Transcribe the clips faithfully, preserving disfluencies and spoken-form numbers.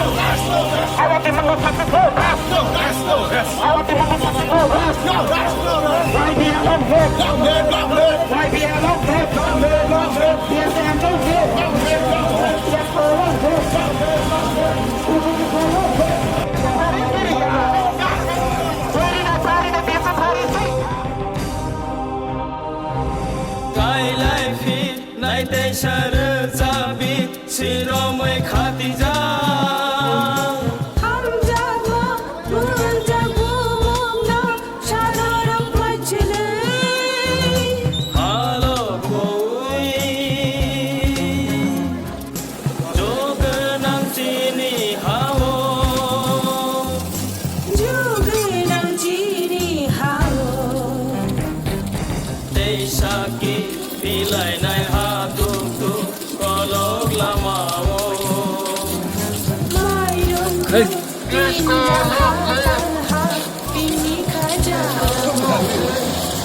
Our demand must have to go back. Our demand must have to go back. Y B L long live. Y B L long live. P S M long live. P S M long live. Kailai phi nai teisa rwchapwi, siromwi khatijak. Hamjakma, munjakma mungna, sadorok paichilwi. Halo koi. Jogwnang chini hao. Jogwnang chini hao. Tei saki pilainai ha tuk tuk kolok lamao. Mayung Hey.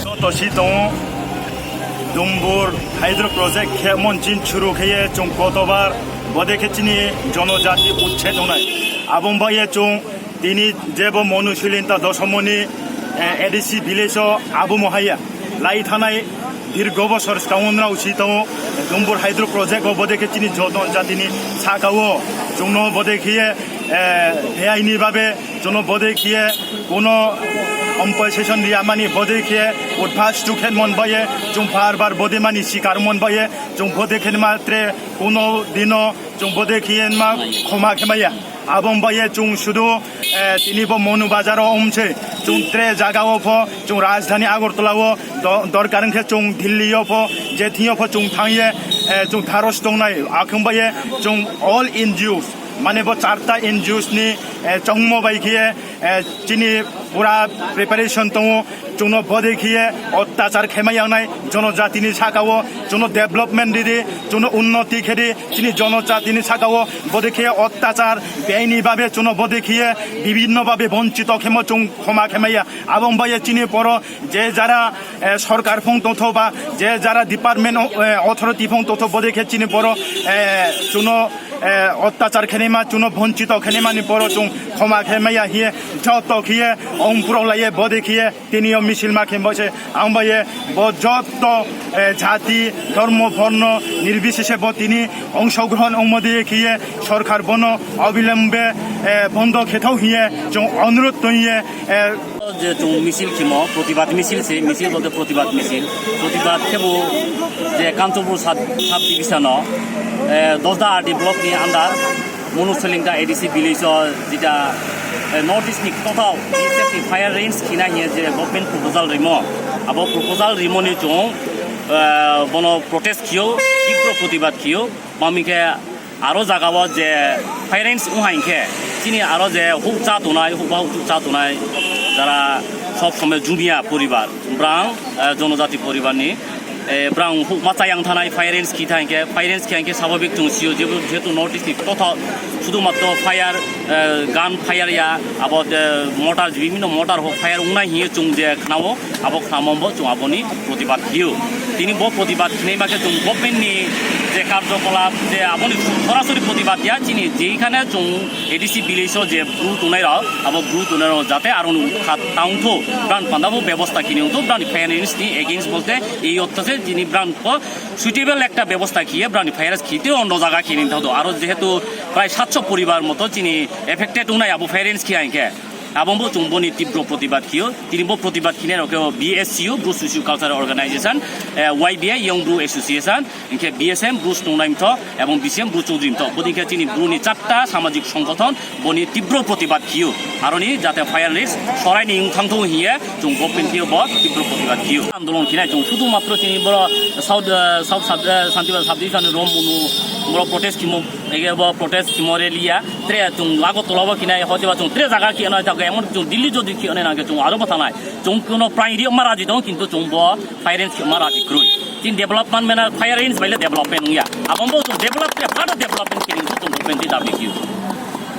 Joto si tongo, Dumbur hydro project khe mon chin churu khe ye chwng kotobar, bode khe chini jonojati uchched wngnai. Abo wngbaye chwng tini jebo Monu Silinta Dosomoni, eh, A D C village o abo mohaya lai thanai. Dirgo bosor swkango nrao si tongo, Dumbur hydro project o bode khe chini joto jatini saka o chwngno bode khe, eh, beaini babe chwngno bode khe kuno compensation riya mani bode khe udbhas tu khen mon baye chwng bar bar bode mani sikar mon baye chwng bode khe matre kuno dino chwng bode khe ma khoma khe maya. Abo wngbaye chwng sudu, eh, tini bo Monu Bazar o wngse. Chwng tre jaga o pho, chwng Rajdhani Agartala o do-, dorkar wngkhe chwng Delhi o pho, je thing o pho chwng thang ye, eh, chwng tharos tongnai. Akhe wngbaye chwng all N G Os, mane bo charta N G Os ni, eh, chongmo bai khe, eh, chini pura preparation tongo. Chwngno bode khiye ottachar khaima yangnai, jonojatini sakao chwngno development ridi, chwngno unnoti khedi, chini jonojatini sakao bode khiye ottachar, beaini babe chwngno bode khiye bibhinno babe bonchito khemo chwng khoma khaimaya. Abo wngbaye chini poro je jara, eh, sorkar phung tongtho ba je jara department, eh, authority phung tongtho bode khe chini poro, eh, chwngno, eh, ottachar khenima, chwngno bonchito khenimani poro chwng khoma khaimaya hiye joto khiye ongpro laiye bode khiye. Tini o misil ma khe bo se ang bai ye bo jotto, eh, jati, dhormo, borno nirbisese bo tini ongshogrohon ongmo de khiye sorkar bono obilembe, eh, bondo khethau hiye chwng onurot tong ye, eh, je chwng misil khimo, protibad misil se, misil bolte protibad misil, protibad khebo je Kanchanpur sub, sub division o, eh, Dosda R D block ni under Monu Silinta A D C village o jeta, eh, North East ni kothao B S F ni fire range khina hiya je government proposal rimo, abo proposal rimo ni chwng, eh, bono protest khiyo, tibro protibad khiyo, mami khe aro jaga o je fire range wng hai khe chini aro je huk cha tonai, huk ba huk cha tonai, jara sob somoi jumia poribar, brang, eh, jonojati poribar ni, eh, brang hukma chayang thanai, fire range khi thang khe, fire range khi hang khe sababik chwng sio, jebu-, jehetu North East ni totha sudhumatro fire, eh, gun fire ya, abo, eh, mortar, bibhinno mortar ho fire wngnai hiye chwng je khnao, abo khnamo bo chwng aboni protibad hiyo. Tini bo protibad khnai ma khe chwng government ni je karjokolap, je aboni sorasori protibad ya, chini jekhane chwng A D C village o je bru tongnai rok, abo bru tongnai rok jate aro ni utkha tangtho, brang panda bo bebosta khini wngtho, brang ni fire range ni against bolte ei otto se chini brang ko suitable ekta bebosta khiye brang ni fire range khite ondo jaga khini thangtho. Aro jehetu prai satso poribar moto chini affected wngnai abo fire range khiya hinkhe abo bo chwng boni tibro protibad khiyo. Tini bo protibad khini rok khe B S C U, Bru Socio Cultural Organization, eh, Y B A, Young Bru Association, hinkhe B S M, Bru Swnungnai Mtho, ebong B C M, Bru Chudri Mtho. Boni khe chini Bru ni chatta samajik songgothon, boni tibro protibad khiyo. Aroni jate fire range sorai ni wng thangthu hiye, chwng government khiyo bo tibro protibad khiyo. Andolon khinai chwng sudhu matro chini boro South, eh, South Sub-, eh, Santibazar Subdivision Rom Munu boro protest khimo, ege bo protest khimo rally ya. Tre chwng Agartala bo khinai, hote ba chwng tre jaga khiyana thangkhe, emon chwng Delhi jodi khiyana nangkhe chwng aro bo thanai. Chwng kuno primary ma raji dong, kintu chwng bo fire range ma raji kroi. Tin development mena fire range baile development ya. Abang bo chwng develop ya, pada development kini chwng government di dabi kiu.